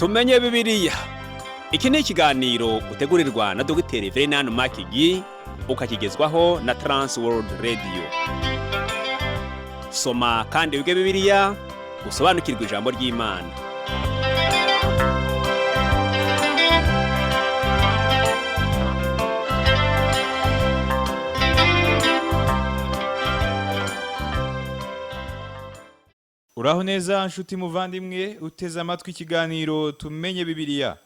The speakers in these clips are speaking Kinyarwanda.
Tumenye Bibiliya. Iki ni ikiganiro utegurirwa na Dogiteri Verenani Makigi, ukakigezwaho na Trans World Radio. Soma kandi wige Bibiliya, usobanukirwe ijambo ry'Imana. Uraho neza nshuti muvandimwe uteze amatwi ikiganiro Tumenye Bibiliya.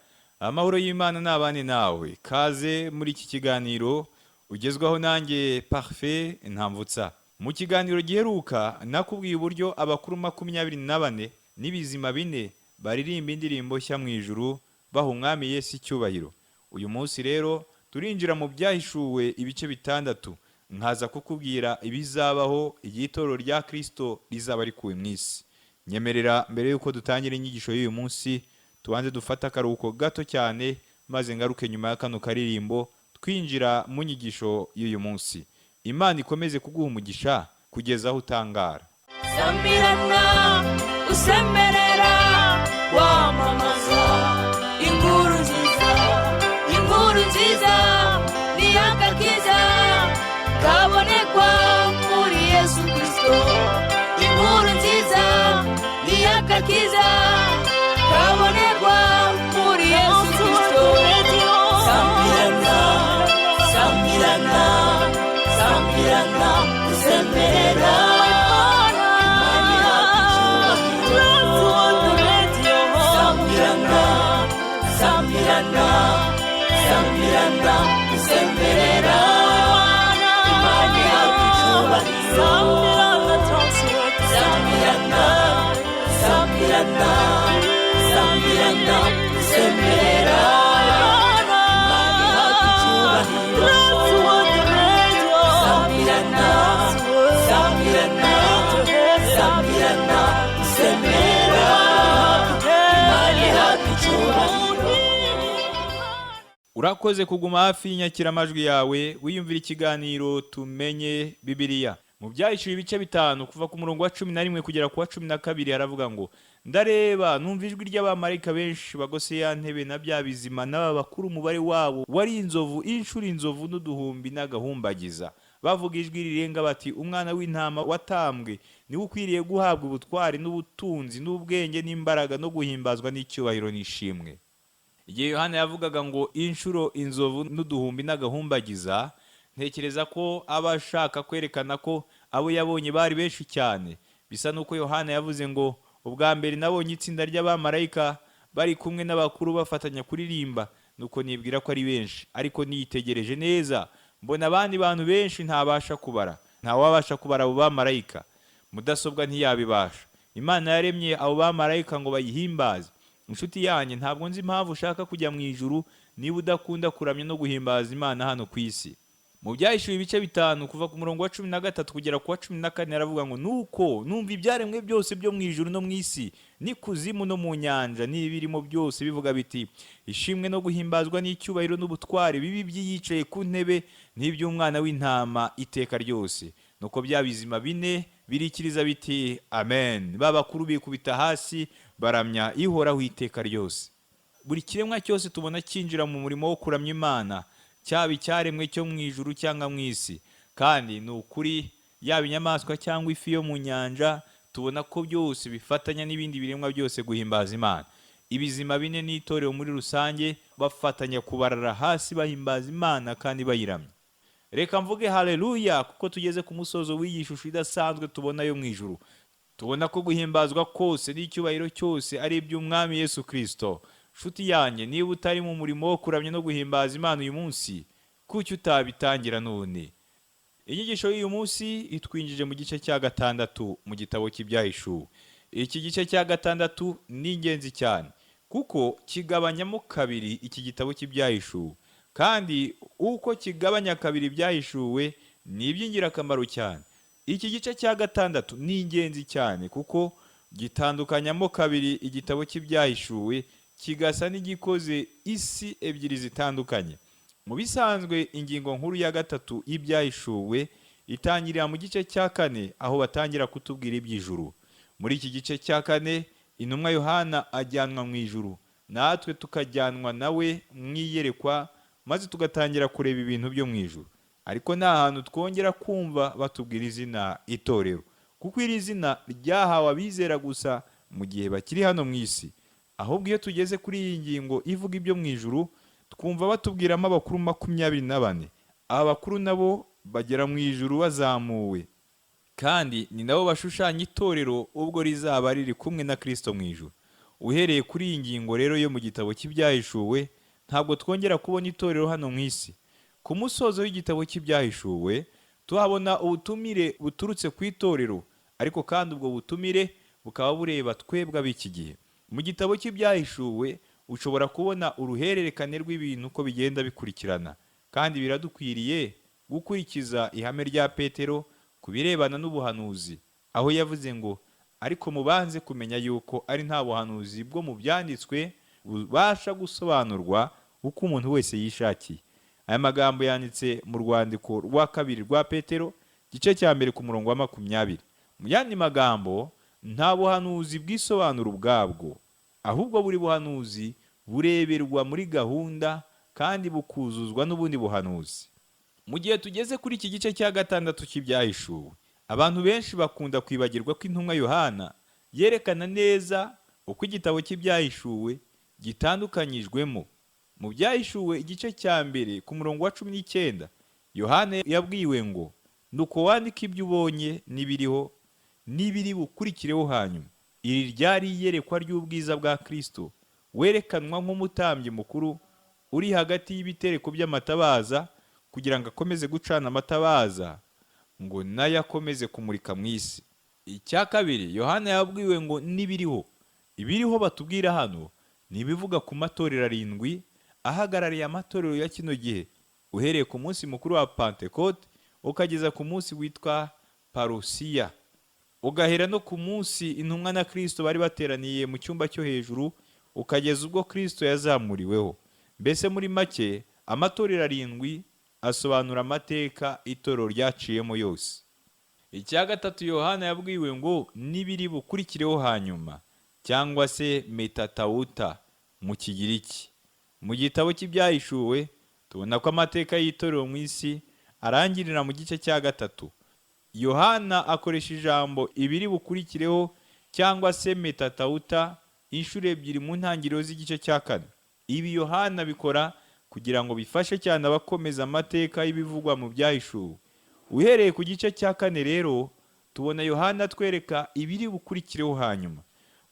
Amahoro y'Imana n'abane nawe. Kaze muri iki kiganiro ugezwaho nanjye Parfait Ntamvutsa. Mu kiganiro giheruka nakubwiye uburyo abakuru 24 n'ibizima bine baririmba indirimbo nshya mu ijuru baha Umwami Yesu icyubahiro. Uyu munsi rero turinjira mu Byahishuwe ibice 6, nkaza kukubwira ibizabaho igihe itorero rya Kristo rizaba rikuwe mu isi. Nyemerera mbere y'uko dutangira inyigisho y'uyu munsi tubanze dufate akaruhuko gato cyane, maze ngaruke nyuma ya kano karirimbo twinjira mu nyigisho y'uyu munsi. Imana ikomeze kuguha umugisha kugeza aho utangara. Samirana usemerera wamamaza inkuru nziza, inkuru nziza ni agakiza kabonekwa muri Yesu Kristo. Inkuru nziza ni agakiza kabonekwa muri Yesu Kristo. Samirana, samirana, samirana usemerera. Samirana, samirana, samirana usemerera. Imana ihabwa icyubahiro. Samirana, samirana, samirana usemerera. Imana ihabwa icyubahiro. Samirana, samirana, samirana usemerera. Imana ihabwa icyubahiro. Urakoze kuguma hafi y'inyakiramajwi yawe wiyumvira ikiganiro Tumenye Bibiliya. Mu Byahishuwe ibice 5 kuva ku murongo wa 11 kugera ku wa 12 haravuga ngo: Ndareba numva ijwi ry'abamarayika benshi bagose ya ntebe na bya bizima n'aba bakuru, umubare wabo wari inzovu inshuro inzovu n'uduhumbi n'agahumbagiza. Bavuga ijwi rirenga bati: Umwana w'intama watambwe niwe ukwiriye guhabwa ubutwari n'ubutunzi n'ubwenge n'imbaraga no guhimbazwa n'icyubahiro n'ishimwe. Igihe Yohana yavugaga ngo inshuro inzovu n'uduhumbi n'agahumbagiza, ntekereza ko aba ashaka kwerekana ko abo yabonye bari benshi cyane. Bisa n'uko Yohana yavuze ngo ubwa mbere nabonye itsinda ry'abamarayika bari kumwe n'abakuru bafatanya kuririmba, nuko nibwira ko ari benshi, ariko niyitegereje neza mbona abandi bantu benshi ntabasha kubara. Ntawabasha kubara abo bamarayika, mudasobwa ntiyabibasha. Imana yaremye abo bamarayika ngo bayihimbaze. Inshuti yanjye, ntabwo nzi impamvu ushaka kujya mu ijuru niba udakunda kuramya no guhimbaza Imana hano ku isi. Mu Byahishuwe ibice 5 kuva ku murongo wa 13 kugera ku wa 14 haravuga ngo: Nuko numva ibyaremwe byose byo mu ijuru no mu isi n'ikuzimu no mu nyanja n'ibirimo byose bivuga biti: Ishimwe no guhimbazwa n'icyubahiro n'ubutware bibi by'iyicaye ku ntebe n'iby'umwana w'intama iteka ryose. Nuko bya bizima bine birikiriza biti: Amen. Ba bakuru bikubita hasi baramya Ihoraho iteka ryose. Buri kiremwa cyose tubona cyinjira mu murimo wo kuramya Imana, cyaba icyaremwe cyo mu ijuru cyangwa mu isi. Kandi ni ukuri, yaba inyamaswa cyangwa ifi yo mu nyanja, tubona ko byose bifatanya n'ibindi biremwa byose guhimbaza Imana. Ibizima bine n'itorero muri rusange bafatanya kubarara hasi bahimbaza Imana kandi bayiramya. Reka mvuge haleluya, kuko tugeze ku musozo w'iyi shusho idasanzwe tubona yo mu ijuru. Tubona ko guhimbazwa kose n'icyubahiro cyose ari iby'Umwami Yesu Kristo. Nshuti yanjye, niba utari mu murimo wo kuramya no guhimbaza Imana uyu munsi, kuki utabitangira none? Inyigisho y'uyu munsi itwinjije mu gice cya 6 mu gitabo cy'Ibyahishuwe. Iki gice cya 6 ni ingenzi cyane kuko kigabanyamo kabiri iki gitabo cy'Ibyahishuwe, kandi uko kigabanya kabiri ibyahishuwe ni iby'ingirakamaro cyane. Iki gice cya 6 ni ingenzi cyane kuko gitandukanyamo kabiri igitabo cy'Ibyahishuwe, kigasa n'igikoze isi ebyiri zitandukanye. Mu bisanzwe ingingo nkuru ya 3 y'Ibyahishuwe itangirira mu gice cya 4, aho batangira kutubwira iby'ijuru. Muri iki gice cya 4 intumwa Yohana ajyanwa mu ijuru, Natwe tukajyanwa nawe mu iyerekwa, maze tugatangira kureba ibintu byo mu ijuru. Ariko nta hantu twongera kumva batubwira izina itorero, kuko iri zina ryahawe abizera gusa mu gihe bakiri hano mu isi. Ahubwo iyo tugeze kuri iyi ngingo ivuga ibyo mu ijuru, twumva batubwiramo abakuru 24. Aba bakuru nabo bagera mu ijuru bazamuwe, kandi ni nabo bashushanya itorero ubwo rizaba riri kumwe na Kristo mu ijuru. Uhereye kuri iyi ngingo rero yo mu gitabo cy'Ibyahishuwe, ntabwo twongera kubona itorero hano mu isi. Ku musozo w'igitabo cy'Ibyahishuwe tuhabona ubutumire buturutse ku itorero, ariko kandi ubwo butumire bukaba bureba twebwe ab'iki gihe. Mu gitabo cy'Ibyahishuwe ushobora kubona uruhererekane rw'ibintu uko bigenda bikurikirana, kandi biradukwiriye gukurikiza ihame rya Petero ku birebana n'ubuhanuzi, aho yavuze ngo: "Ariko mubanze kumenya yuko ari nta buhanuzi bwo mu byanditswe bubasha gusobanurwa uko umuntu wese yishakiye." Aya magambo yanditse mu rwandiko rwa kabiri rwa Petero, igice cya 1 ku murongo wa 20. Mu yandi magambo, nta buhanuzi bwisobanura ubwabwo, ahubwo buri buhanuzi bureberwa muri gahunda kandi bukuzuzwa n'ubundi buhanuzi. Mu gihe tugeze kuri iki gice cya gatandatu cy'Ibyahishuwe, abantu benshi bakunda kwibagirwa ko intumwa Yohana yerekana neza uko igitabo cy'Ibyahishuwe gitandukanyijwemo. Mu Byahishuwe igice cya 1 ku murongo wa 19, Yohana yabwiwe ngo: "Nuko wandike ibyo ubonye n'ibiriho n'ibiri bukurikireho hanyuma." Iri ryari iyerekwa ry'ubwiza bwa Kristo werekanwa nk'umutambyi mukuru uri hagati y'ibitereko by'amatabaza, kugira ngo akomeze gucana amatabaza ngo nayo akomeze kumurika mu isi. Icya kabiri, Yohana yabwiwe ngo n'ibiriho. Ibiriho batubwira hano ni ibivuga ku matorero arindwi ahagarariye amatorero ya kino gihe, uhereye ku munsi mukuru wa Pantekote ukageza ku munsi witwa Parusiya, ugahera no ku munsi intumwa na Kristo bari bateraniye mu cyumba cyo hejuru, ukageza ubwo Kristo yazamuriweho. Mbese muri make, amatorero arindwi asobanura amateka itorero ryaciyemo yose. Icya gatatu, Yohana yabwiwe ngo n'ibiri bukurikireho hanyuma, cyangwa se metatawuta mu Kigiriki. Mu gitabo cy'Ibyahishuwe tubona ko amateka y'itorero mu isi arangirira mu gice cya gatatu. Yohana akoresha ijambo ibiri bukurikireho cyangwa se metatawuta inshuro ebyiri mu ntangiriro z'igice cya kane. Ibi Yohana bikora kugira ngo bifashe cyane abakomeza amateka y'ibivugwa mu Byahishuwe. Uhereye ku gice cya kane rero, tubona Yohana atwereka ibiri bukurikireho hanyuma.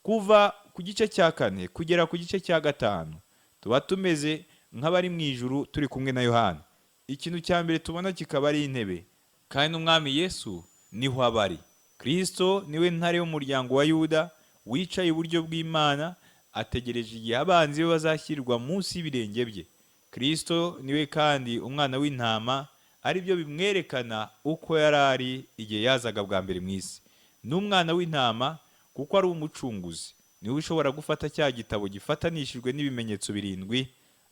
Kuva ku gice cya kane kugera ku gice cya gatanu, tuba tumeze nk'abari mu ijuru turi kumwe na Yohana. Ikintu cya mbere tubona kikaba ari intebe, kandi n'Umwami Yesu niho aba ari. Kristo niwe Ntare y'umuryango wa Yuda wicaye iburyo bw'Imana, ategereje igihe abanzi be bazashyirwa munsi y'ibirenge bye. Kristo niwe kandi umwana w'intama, ari byo bimwerekana uko yari ari igihe yazaga bwa mbere mu isi. Ni umwana w'intama kuko ari umucunguzi, niwe ushobora gufata cya gitabo gifatanishijwe n'ibimenyetso birindwi,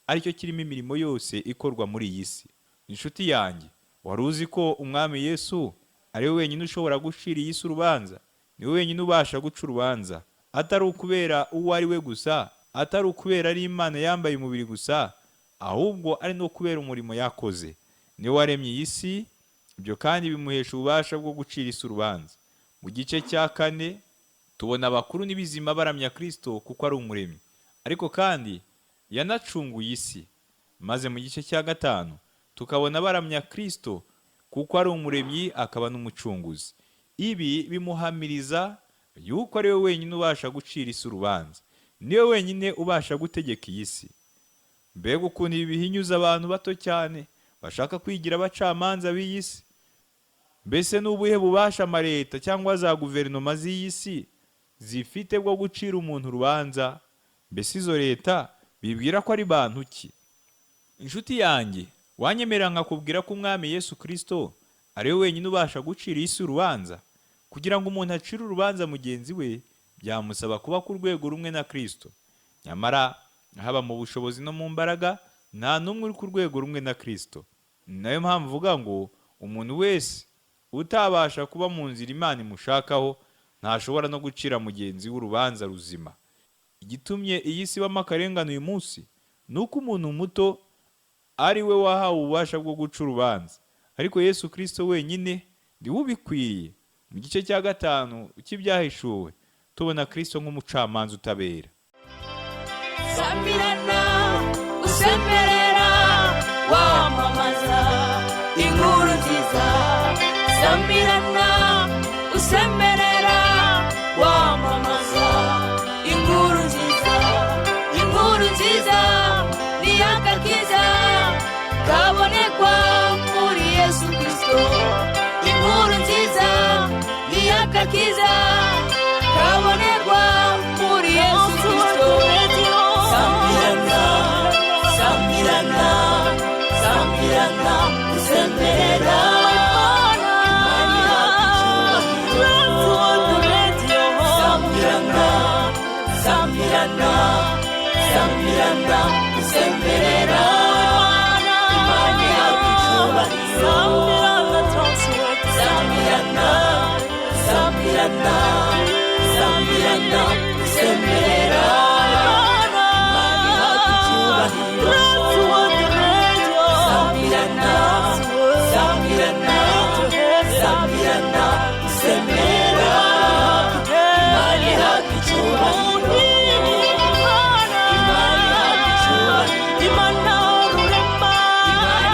aricyo kirimo imirimo yose ikorwa muri iyi si. Inshuti yanjye, wari uzi ko Umwami Yesu ari we wenyine ushobora gucira iyi si urubanza? Niwe wenyine ubasha guca urubanza, atari ukubera uwo ari we gusa, atari ukubera ari Imana yambaye umubiri gusa, ahubwo ari no kubera umurimo yakoze. Niwe waremye iyi si, ibyo kandi bimuhesha ububasha bwo gucira isi urubanza. Mu gice cya kane tubona abakuru n'ibizima baramya Kristo kuko ari umuremyi, ariko kandi yanacunguye isi. Maze mu gice cya gatanu tukabona baramya Kristo kuko ari umuremyi akaba n'umucunguzi. Ibi bimuhamiriza yuko ari we wenyine ubasha gucira isi urubanza, niwe wenyine ubasha gutegeka iyi si. Mbega ukuntu ibi bihinyuza abantu bato cyane bashaka kwigira abacamanza b'iyi si! Mbese ni ubuhe bubasha amaleta cyangwa za guverinoma z'iyi si zifite bwo gucira umuntu urubanza? Mbese izo leta bibwira ko ari bantu ki? Inshuti yanjye, wanyemerera nkakubwira ko Umwami Yesu Kristo ari we wenyine ubasha gucira isi urubanza? Kugira ngo umuntu acire urubanza mugenzi we, byamusaba kuba ku rwego rumwe na Kristo. Nyamara haba mu bushobozi no mu mbaraga, nta n'umwe uri ku rwego rumwe na Kristo. Ni nayo mpamvu uvuga ngo umuntu wese utabasha kuba mu nzira Imana imushakaho ntashobora no gucira mugenzi we urubanza ruzima. Igitumye iyi si ibamo akarengane uyu munsi ni uko umuntu muto ari we wahawe ububasha bwo guca urubanza, ariko Yesu Kristo wenyine niwe ubikwiriye. Mu gice cya 5 cy'Ibyahishuwe tubona Kristo nk'umucamanza utabera. Samirana usemerera wamamaza inkuru nziza, Samirana usemerera wamamaza inkuru nziza, inkuru nziza ni agakiza kabonekwa muri Yesu Kristo, inkuru nziza ni agakiza kabonekwa muri Yesu Kristo. Samirana, Samirana, Samirana usemerera, Samirana, Samirana, Samirana usemerera, Imana ihabwa icyubahiro. Samirana, Samirana, Samirana usemerera, Imana ihabwa icyubahiro. Samirana, Samirana, Samirana usemerera, Imana ihabwa icyubahiro. Imana ihabwa icyubahiro. Imana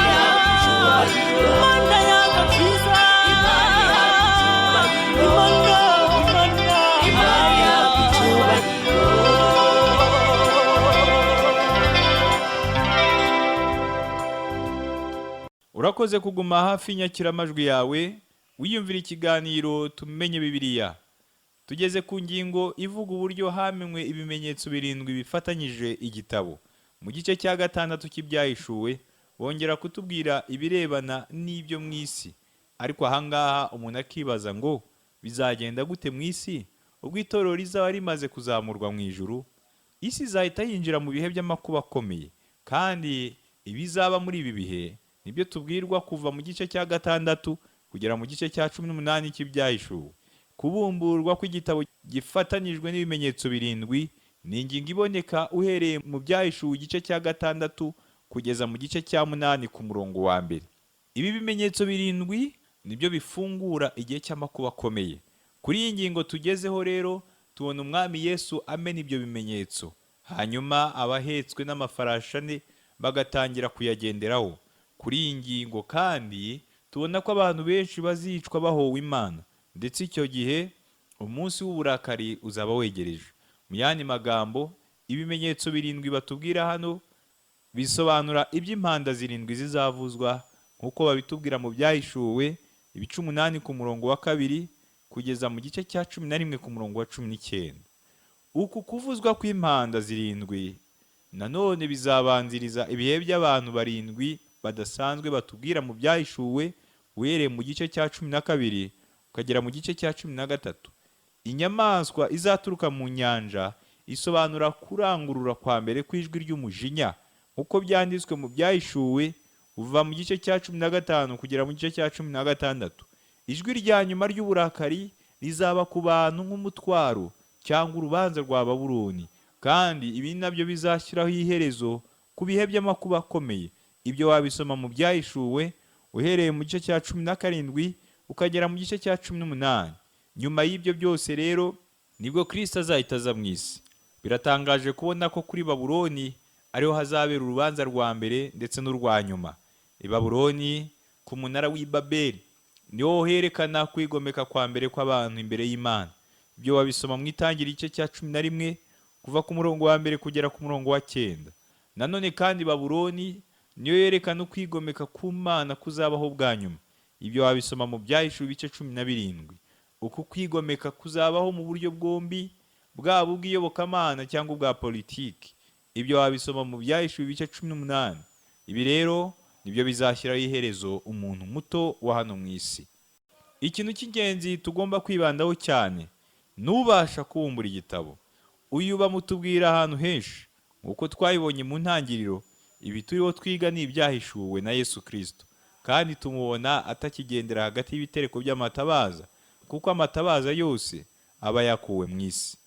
ihabwa icyubahiro. Imana ihabwa icyubahiro. Imana ihabwa icyubahiro. Urakoze kuguma hafi y'inyakiramajwi yawe wiyumvira ikiganiro Tumenye Bibiliya. Tugeze ku ngingo ivuga uburyo hamenwe ibimenyetso 7 bifatanyije igitabo. Mu gice cya 6 cy'Ibyahishuwe bongera kutubwira ibirebana n'ibyo mu isi. Ariko ahangaha umuntu akibaza ngo bizagenda gute mu isi ubwo itorero rizaba rimaze kuzamurwa mu ijuru? Isi izahita yinjira mu bihe by'amakuba akomeye, kandi ibizaba muri ibi bihe nibyo tubwirwa kuva mu gice cya 6 kugera mu gice cya 18 cy'Ibyahishuwe. Kubumburwa kw'igitabo gifatanijwe n'ibimenyetso 7 ni ingingo iboneka uhereye mu Byahishuwe igice cya 6 kugeza mu gice cya 8 ku murongo wa 1. Ibi bimenyetso 7 nibyo bifungura igihe cy'amakuba akomeye. Kuri iyi ngingo tugezeho rero tubona Umwami Yesu amena ibyo bimenyetso, hanyuma abahetswe n'amafarashi 4 bagatangira kuyagenderaho. Kuri iyi ngingo kandi tubona ko abantu benshi bazicwa bahowe Imana, ndetse icyo gihe umunsi w'uburakari uzaba wegereje. Mu yandi magambo, ibimenyetso 7 batubwira hano bisobanura iby'impanda 7 zizavuzwa nk'uko babitubwira mu Byahishuwe ibice 8 ku murongo wa 2 kugeza mu gice cya 11 ku murongo wa 19. Uku kuvuzwa kw'impanda 7 nanone bizabanziriza ibihe by'abantu 7 badasanzwe batubwira mu Byahishuwe uhereye mu gice cya 12 ukagera mu gice cya 13. Inyamaswa izaturuka mu nyanja isobanura kurangurura kwa mbere kw'ijwi ry'umujinya nk'uko byanditswe mu Byahishuwe uva mu gice cya 15 kugera mu gice cya 16. Ijwi rya nyuma ry'uburakari rizaba ku bantu nk'umutwaro cyangwa urubanza rwa Babuloni, kandi ibi nabyo bizashyiraho iherezo ku bihe by'amakuba akomeye. Ibyo wabisoma mu Byahishuwe uhereye mu gice cya 17 ukagera mu gice cya 18. Nyuma y'ibyo byose rero nibwo Kristo azahita aza mu isi. Biratangaje kubona ko kuri Babuloni ariho hazabera urubanza rwa mbere ndetse n'urwa nyuma. I Babuloni ku munara w'i Babeli niho herekana kwigomeka kwa mbere kw'abantu imbere y'Imana. Ibyo wabisoma mu Itangiriro igice cya 11 kuva ku murongo wa 1 kugera ku murongo wa 9. Nanone kandi Babuloni niyo yerekana ukwigomeka ku Mana kuzabaho bwa nyuma. Ibyo wabisoma mu Byahishuwe ibice 17. Uku kwigomeka kuzabaho mu buryo bwombi, bwaba ubw'iyobokamana cyangwa ubwa politiki. Ibyo wabisoma mu Byahishuwe ibice 18. Ibi rero nibyo bizashyiraho iherezo umuntu muto wa hano mu isi. Ikintu cy'ingenzi tugomba kwibandaho cyane nubasha kubumbura igitabo. Uyu bamutubwira ahantu henshi nk'uko twabibonye mu ntangiriro. Ibi turiho twiga ni ibyahishuwe na Yesu Kristo, kandi tumubona atakigendera hagati y'ibitereko by'amatabaza, kuko amatabaza yose aba yakuwe mu isi.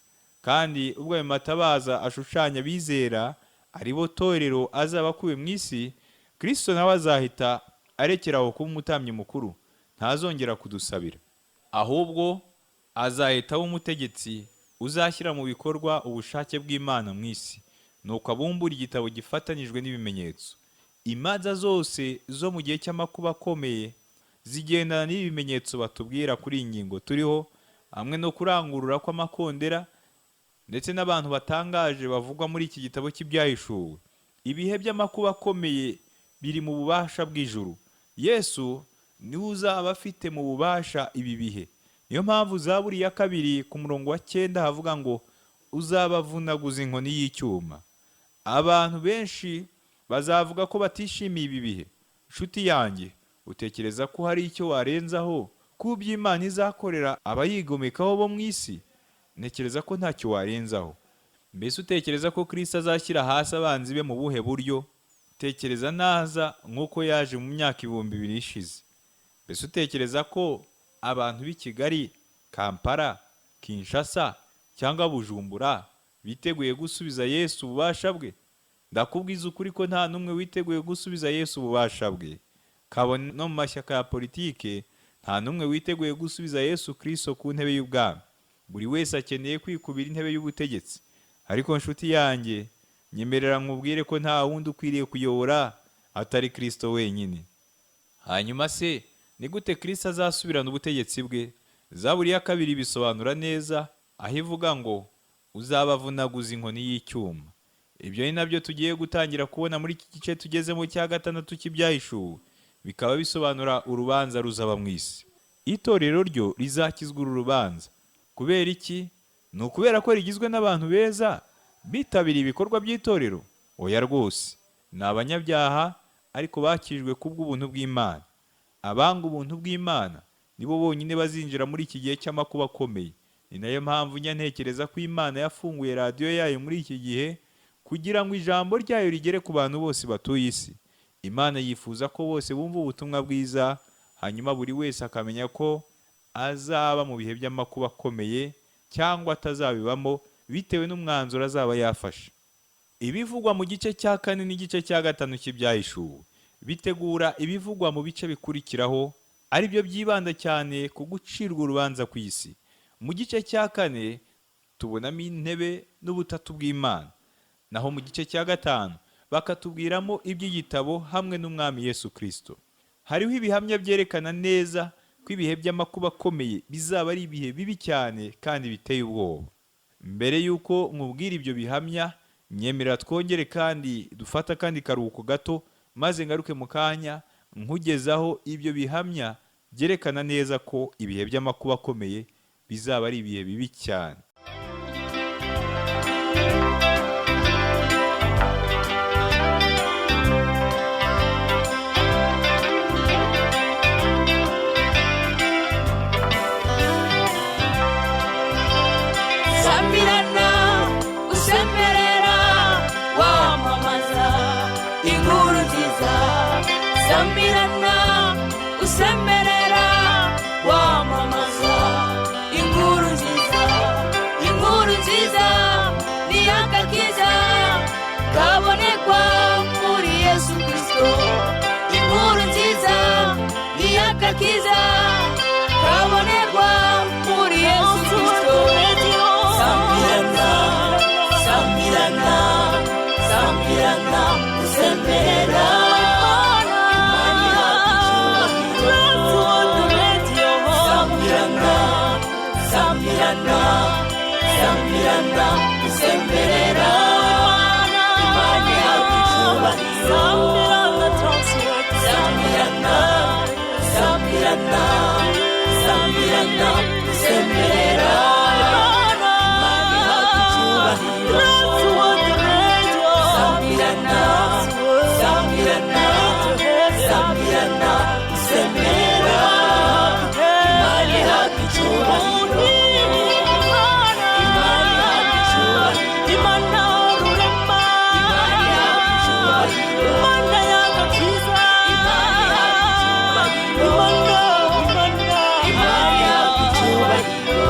Kandi ubwo ayo matabaza ashushanya abizera ari bo torero azaba akuwe mu isi, Kristo nawe azahita arekera aho kuba umutambyi mukuru, ntazongera kudusabira. Ahubwo azahita aba umutegetsi uzashyira mu bikorwa ubushake bw'Imana mu isi. Nuko abumbura igitabo gifatanijwe n'ibimenyetso. Imanza zose zo mu gihe cy'amakuba akomeye zigendana n'ibimenyetso batubwira kuri iyi ngingo turiho, hamwe no kurangurura kw'amakondera ndetse n'abantu batangaje bavugwa muri iki gitabo cy'ibyahishuwe. Ibihe by'amakuba akomeye biri mu bubasha bw'ijuru. Yesu niwe uzaba afite mu bubasha ibi bihe. Niyo mpamvu Zaburi ya 2 ku murongo wa 9 havuga ngo uzabavunaguza inkoni y'icyuma. Abantu benshi bazavuga ko batishimiye ibi bihe. Nshuti yanjye, utekereza ko hari icyo warenzaho ku by'Imana izakorera abayigomekaho bo mu isi? Ntekereza ko ntacyo warenzaho. Mbese utekereza ko Kristo azashyira hasi abanzi be mu buhe buryo? Tekereza naza nk'uko yaje mu myaka 2000 ishize. Mbese utekereza ko abantu b'i Kigali, Kampala, Kinshasa cyangwa Bujumbura biteguye gusubiza Yesu ububasha bwe? Ndakubwiza ukuri ko nta n'umwe witeguye gusubiza Yesu ububasha bwe. Kabone no mu mashyaka ya politike, nta n'umwe witeguye gusubiza Yesu Kristo ku ntebe y'ubwami. Buri wese akeneye kwikubira intebe y'ubutegetsi. Ariko nshuti yanjye, nyemerera nkubwire ko nta wundi ukwiriye kuyobora atari Kristo wenyine. Hanyuma se ni gute Kristo azasubirana ubutegetsi bwe? Zaburi ya 2 bisobanura neza aho ivuga ngo uzabavunaguza inkoni y'icyuma. Ibyo ni nabyo tugiye gutangira kubona muri iki gice tugezemo cya 6 cy'ibyahishuwe, bikaba bisobanura urubanza ruzaba mu isi. Itorero ryo rizakizwa uru rubanza. Kubera iki? Ni ukubera ko rigizwe n'abantu beza bitabiriye ibikorwa by'itorero? Oya rwose, ni abanyabyaha ariko bakijwe kubw'ubuntu bw'Imana. Abanga ubuntu bw'Imana nibo bonyine bazinjira muri iki gihe cy'amakuba akomeye. Ni nayo mpamvu njya ntekereza ko Imana yafunguye radiyo yayo muri iki gihe kugira ngo ijambo ryayo rigere ku bantu bose batuye isi. Imana yifuza ko bose bumva ubutumwa bwiza, hanyuma buri wese akamenya ko azaba mu bihe by'amakuba akomeye cyangwa atazabibamo bitewe n'umwanzuro azaba yafashe. Ibivugwa mu gice cya 4 n'igice cya 5 cy'ibyahishuwe bitegura ibivugwa mu bice bikurikiraho, ari byo byibanda cyane ku gucirwa urubanza ku isi. Mu gice cya 4 tubonamo intebe n'ubutatu bw'Imana, naho mu gice cya 5 bakatubwiramo iby'igitabo hamwe n'Umwami Yesu Kristo. Hariho ibihamya byerekana neza ko ibihe by'amakuba akomeye bizaba ari ibihe bibi cyane kandi biteye ubwoba. Mbere y'uko nkubwira ibyo bihamya, nyemerera twongere kandi dufata kandi karuhuko gato, maze ngaruke mu kanya nkugezaho ibyo bihamya byerekana neza ko ibihe by'amakuba akomeye bizaba ari ibihe bibi cyane. Samirana usemerera wamamaza inkuru nziza. Samirana usemerera wamamaza inkuru nziza. Inkuru nziza ni agakiza kabonekwa muri Yesu Kristo. Inkuru nziza ni agakiza kabonekwa muri Yesu Kristo. Samirana, Samirana, Samirana, usemerera. Samirana, Samirana, Samirana, usemerera. Imana ihabwa icyubahiro. Samirana, Samirana, Samirana, usemerera. Imana ihabwa icyubahiro. Samirana, Samirana, Samirana, usemerera. Imana ihabwa icyubahiro. Imana ihabwa icyubahiro. Imana ihabwa icyubahiro. Imana ihabwa icyubahiro. Imana ihabwa icyubahiro.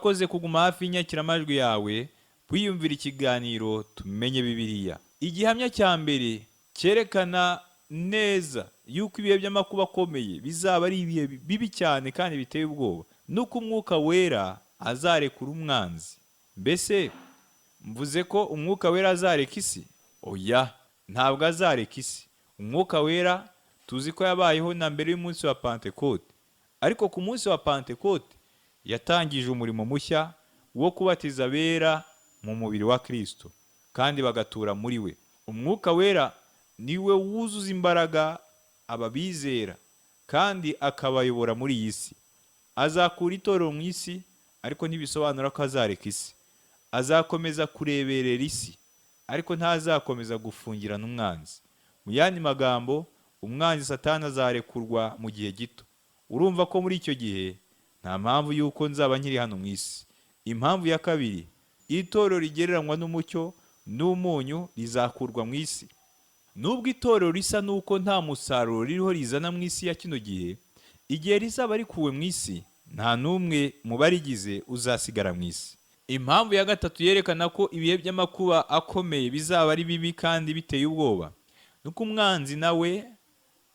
Urakoze kuguma hafi y'inyakiramajwi yawe wiyumvira ikiganiro Tumenye Bibiliya. Igihamya cya mbere cyerekana neza yuko ibihe by'amakuba akomeye bizaba ari ibihe bibi cyane kandi biteye ubwoba, nuko Umwuka Wera azarekura umwanzi. Mbese mvuze ko Umwuka Wera azareka isi? Oya, ntabwo azareka isi. Umwuka Wera tuzi ko yabayeho na mbere y'umunsi wa Pantekote, ariko ku munsi wa Pantekote yatangije umurimo mushya wo kubatiza abera mu mubiri wa Kristo kandi bagatura muri we. Umwuka Wera niwe wuzuza imbaraga ababizera kandi akabayobora muri iyi si. Azakura itorero mu isi, ariko ntibisobanura ko azareka isi. Azakomeza kureberera isi, ariko ntazakomeza gufungirana umwanzi. Mu yandi magambo, umwanzi Satani azarekurwa mu gihe gito. Urumva ko muri icyo gihe nta mpamvu y'uko nzaba nkiri hano mu isi. Impamvu ya kabiri, itorero rigereranywa n'umucyo n'umunyu rizakurwa mu isi. Nubwo itorero risa n'uko nta musaruro ririho rizana mu isi ya kino gihe, igihe rizaba rikuwe mu isi, nta n'umwe mu barigize uzasigara mu isi. Impamvu ya gatatu yerekana ko ibihe by'amakuba akomeye bizaba ari bibi kandi biteye ubwoba, nuko umwanzi nawe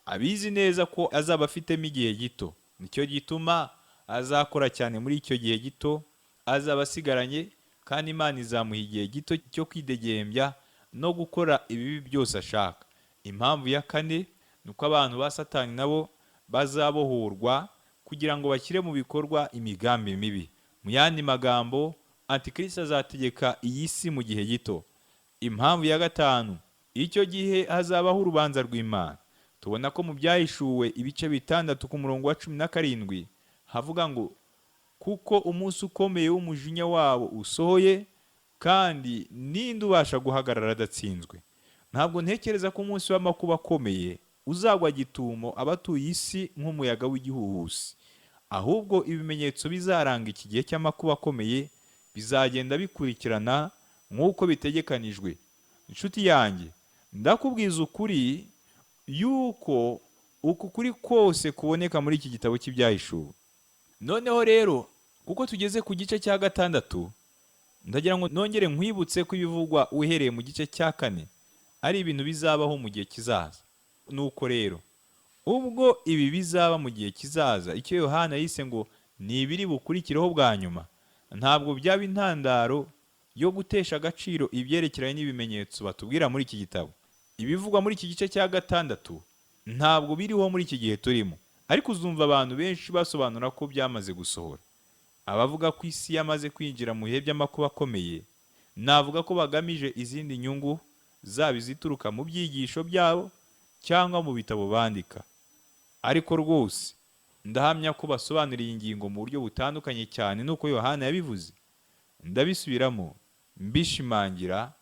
abizi neza ko azaba afitemo igihe gito. Nicyo gituma azakora cyane muri icyo gihe gito azaba asigaranye, kandi Imana izamuha igihe gito cyo kwidegembya no gukora ibibi byose ashaka. Impamvu ya kane ni uko abantu ba Satani nabo bazabohorwa kugira ngo bashyire mu bikorwa imigambi mibi. Mu yandi magambo, Antikristo azategeka iyi si mu gihe gito. Impamvu ya gatanu, icyo gihe hazabaho urubanza rw'Imana. Tubona ko mu Byahishuwe ibice 6 ku murongo wa 17 havuga ngo: kuko umunsi ukomeye w'umujinya wabo usohoye, kandi ninde ubasha guhagarara adatsinzwe? Ntabwo ntekereza ko umunsi w'amakuba akomeye uzagwa gitumo abatuye isi nk'umuyaga w'igihuhusi. Ahubwo ibimenyetso bizaranga iki gihe cy'amakuba akomeye bizagenda bikurikirana nk'uko bitegekanijwe. Inshuti yanjye, ndakubwiza ukuri yuko uku kuri kose kuboneka muri iki gitabo cy'Ibyahishuwe. Noneho rero, kuko tugeze ku gice cya 6, ndagira ngo nongere nkwibutse ko ibivugwa uhereye mu gice cya 4 ari ibintu bizabaho mu gihe kizaza. Nuko rero, ubwo ibi bizaba mu gihe kizaza, icyo Yohana yise ngo ni ibiri bukurikireho bwa nyuma, ntabwo byaba intandaro yo gutesha agaciro ibyerekeranye n'ibimenyetso batubwira muri iki gitabo. Ibivugwa muri iki gice cya 6 ntabwo biriho muri iki gihe turimo, ariko uzumva abantu benshi basobanura ko byamaze gusohora. Abavuga ko isi yamaze kwinjira mu bihe by'amakuba akomeye, navuga ko bagamije izindi nyungu, zaba izituruka mu byigisho byabo cyangwa mu bitabo bandika. Ariko rwose ndahamya ko basobanura iyi ngingo mu buryo butandukanye cyane n'uko Yohana yabivuze. Ndabisubiramo mbishimangira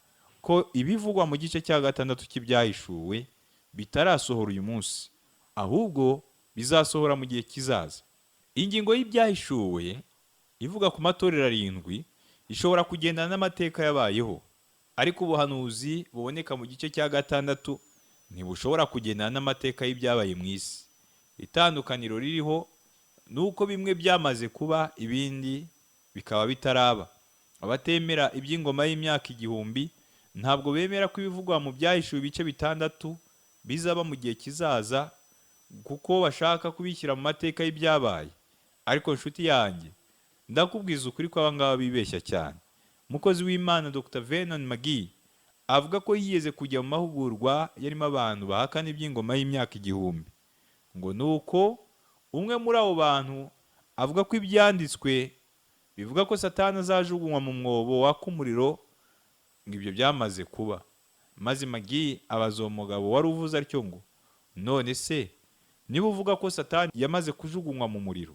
ko ibivugwa mu gice cya 6 cy'Ibyahishuwe bitarasohora uyu munsi, ahubwo bizasohora mu gihe kizaza. Ingingo y'Ibyahishuwe ivuga ku matorero 7 ishobora kugendana n'amateka yabayeho, ariko ubuhanuzi buboneka mu gice cya 6 ntibushobora kugendana n'amateka y'ibyabaye mu isi. Itandukaniro ririho ni uko bimwe byamaze kuba, ibindi bikaba bitaraba. Abatemera iby'ingoma y'imyaka 1000 ntabwo bemera ko ibivugwa mu Byahishuwe ibice 6 bizaba mu gihe kizaza, kuko bashaka kubishyira mu mateka y'ibyabaye. Ariko nshuti yanjye, ndakubwiza ukuri ko abangaba bibeshya cyane. Umukozi w'Imana Dr. Vernon McGee avuga ko yigeze kujya mu mahugurwa yarimo abantu bahakana iby'ingoma y'imyaka 1000. Ngo nuko umwe muri abo bantu avuga ko ibyanditswe bivuga ko Satani azajugunywa mu mwobo waka umuriro, ngo ibyo byamaze kuba. Maze McGee abaza uwo mugabo wari uvuze atyo ngo: none se niba uvuga ko Satani yamaze kujugunywa mu muriro,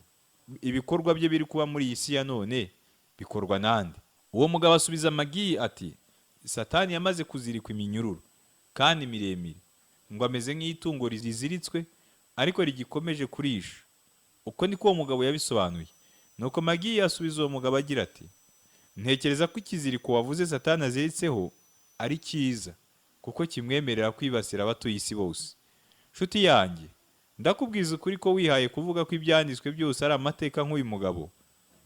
ibikorwa bye biri kuba muri iyi si ya none bikorwa nande? Uwo mugabo asubiza McGee ati: Satani yamaze kuzirikwa iminyururu kandi miremire, ngo ameze nk'itungo riziritswe ariko rigikomeje kurisha. Uko niko uwo mugabo yabisobanuye. Nuko McGee asubiza uwo mugabo agira ati: ntekereza ko ikiziriko wavuze Satani aziritseho ari cyiza, kuko kimwemerera kwibasira abatuye isi bose. Nshuti yanjye, ndakubwiza ukuri ko wihaye kuvuga ko ibyanditswe byose ari amateka nk'uyu mugabo,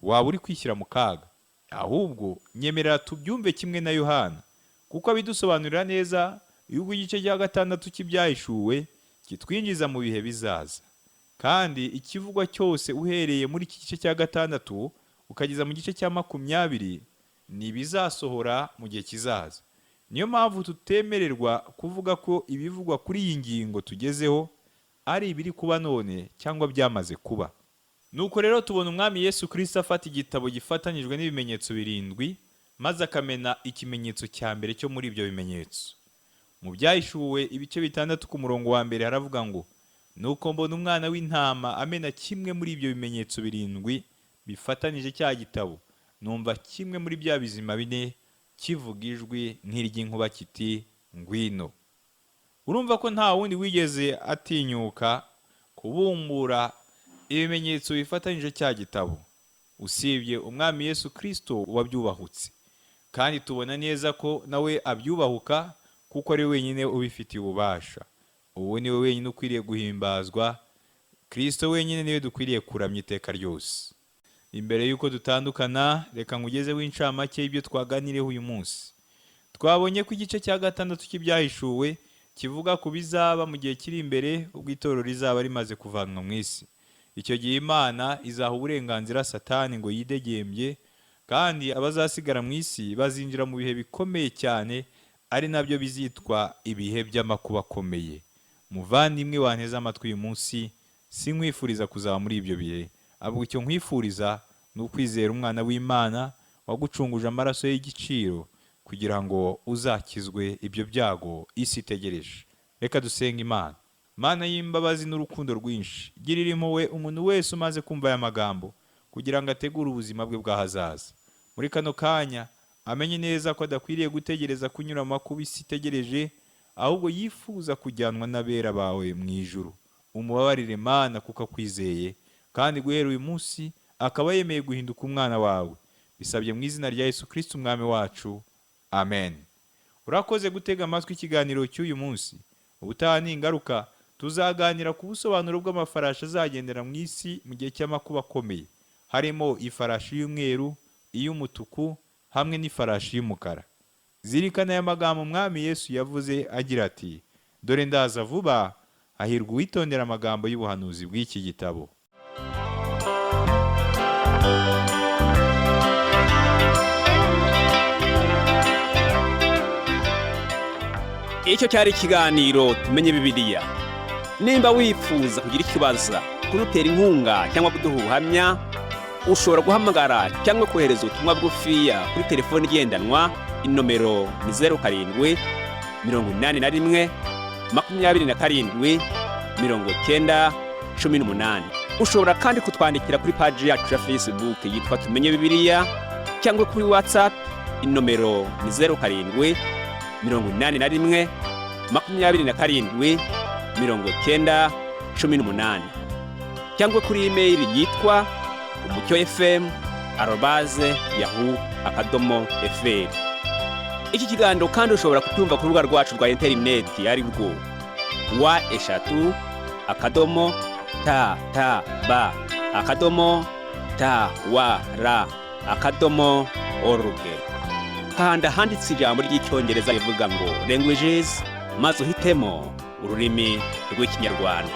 Waba uri kwishyira mu kaga. Ahubwo nyemerera tubyumve kimwe na Yohana, kuko abidusobanurira neza yuko igice cya 6 cy'Ibyahishuwe kitwinjiza mu bihe bizaza. Kandi ikivugwa cyose uhereye muri iki gice cya 6 ukageza mu gice cya 20 ni ibizasohora mu gihe kizaza. Niyo mpamvu tutemererwa kuvuga ko ibivugwa kuri iyi ngingo tugezeho ari ibiri kuba none cyangwa byamaze kuba. Nuko rero tubona Umwami Yesu Kristo afata igitabo gifatanyijwe n'ibimenyetso 7, maze akamena ikimenyetso cya mbere cyo muri ibyo bimenyetso. Mu Byahishuwe ibice 6 ku murongo wa 1 haravuga ngo: Nuko mbona umwana w'intama amena kimwe muri ibyo bimenyetso 7 bifatanije cya gitabo, numva kimwe muri bya bizima 4 kivuga ijwi nk'iry'inkuba kiti: Ngwino. Urumva ko nta wundi wigeze atinyuka kubumbura ibimenyetso bifatanyije cya gitabo usibye Umwami Yesu Kristo wabyubahutse. Kandi tubona neza ko nawe abyubahuka, kuko ari wenyine ubifitiye ububasha. Ubu ni we wenyine ukwiriye guhimbazwa. Kristo wenyine niwe dukwiriye kuramya iteka ryose. Imbere y'uko dutandukana, reka nkugezeho incamake y'ibyo twaganiriyeho uyu munsi. Twabonye ko igice cya 6 cy'Ibyahishuwe kivuga ku bizaba mu gihe kiri imbere, ubwo itorero rizaba rimaze kuvanwa mu isi. Icyo gihe Imana izaha uburenganzira Satani ngo yidegembye, kandi abazasigara mu isi bazinjira mu bihe bikomeye cyane, ari nabyo bizitwa ibihe by'amakuba akomeye. Muvandimwe wanteze amatwi uyu munsi, sinkwifuriza kuzaba muri ibyo bihe, ahubwo icyo nkwifuriza ni ukwizera Umwana w'Imana wagucunguje amaraso y'igiciro, kugira ngo uzakizwe ibyo byago isi itegereje. Reka dusenge Imana. Mana y'imbabazi n'urukundo rwinshi, girira impuhwe umuntu wese umaze kumva aya magambo, kugira ngo ategure ubuzima bwe bw'ahazaza. Muri kano kanya amenye neza ko adakwiriye gutegereza kunyura mu makuba isi itegereje, ahubwo yifuza kujyanwa n'abera bawe mu ijuru. Umubabarire Mana kuko akwizeye, kandi guhera uyu munsi akaba yemeye guhinduka umwana wawe. Bisabye mu izina rya Yesu Kristo Umwami wacu, amen. Urakoze gutega amatwi ikiganiro cy'uyu munsi. Ubutaha ni ingaruka tuzaganira ku busobanuro bw'amafarashi azagendera mu isi mu gihe cy'amakuba akomeye, harimo ifarashi y'umweru, iy'umutuku hamwe n'ifarashi y'umukara. Zirikana aya magambo Umwami Yesu yavuze agira ati: Dore ndaza vuba, hahirwa uwitondera amagambo y'ubuhanuzi bw'iki gitabo. Icyo cyari ikiganiro Tumenye Bibiliya. Nimba wifuza kugira ikibazo, kudutera inkunga cyangwa kuduha ubuhamya, ushobora guhamagara cyangwa kohereza ubutumwa bugufiya kuri telefoni igendanwa. Inomero ni 07 81 27 90 18. Ushobora kandi kutwandikira kuri paji yacu ya Facebook yitwa Tumenye Bibiliya, cyangwa kuri WhatsApp. Inomero ni 07 81 27 90 18, cyangwa kuri email yitwa umucyo fm@yahoo.fr. Iki kiganiro kandi ushobora kucyumva ku rubuga rwacu rwa interineti, ari rwo www.ttb.twr.org. Kanda handitse ijambo ry'Icyongereza rivuga ngo languages, maze uhitemo ururimi rw'Ikinyarwanda.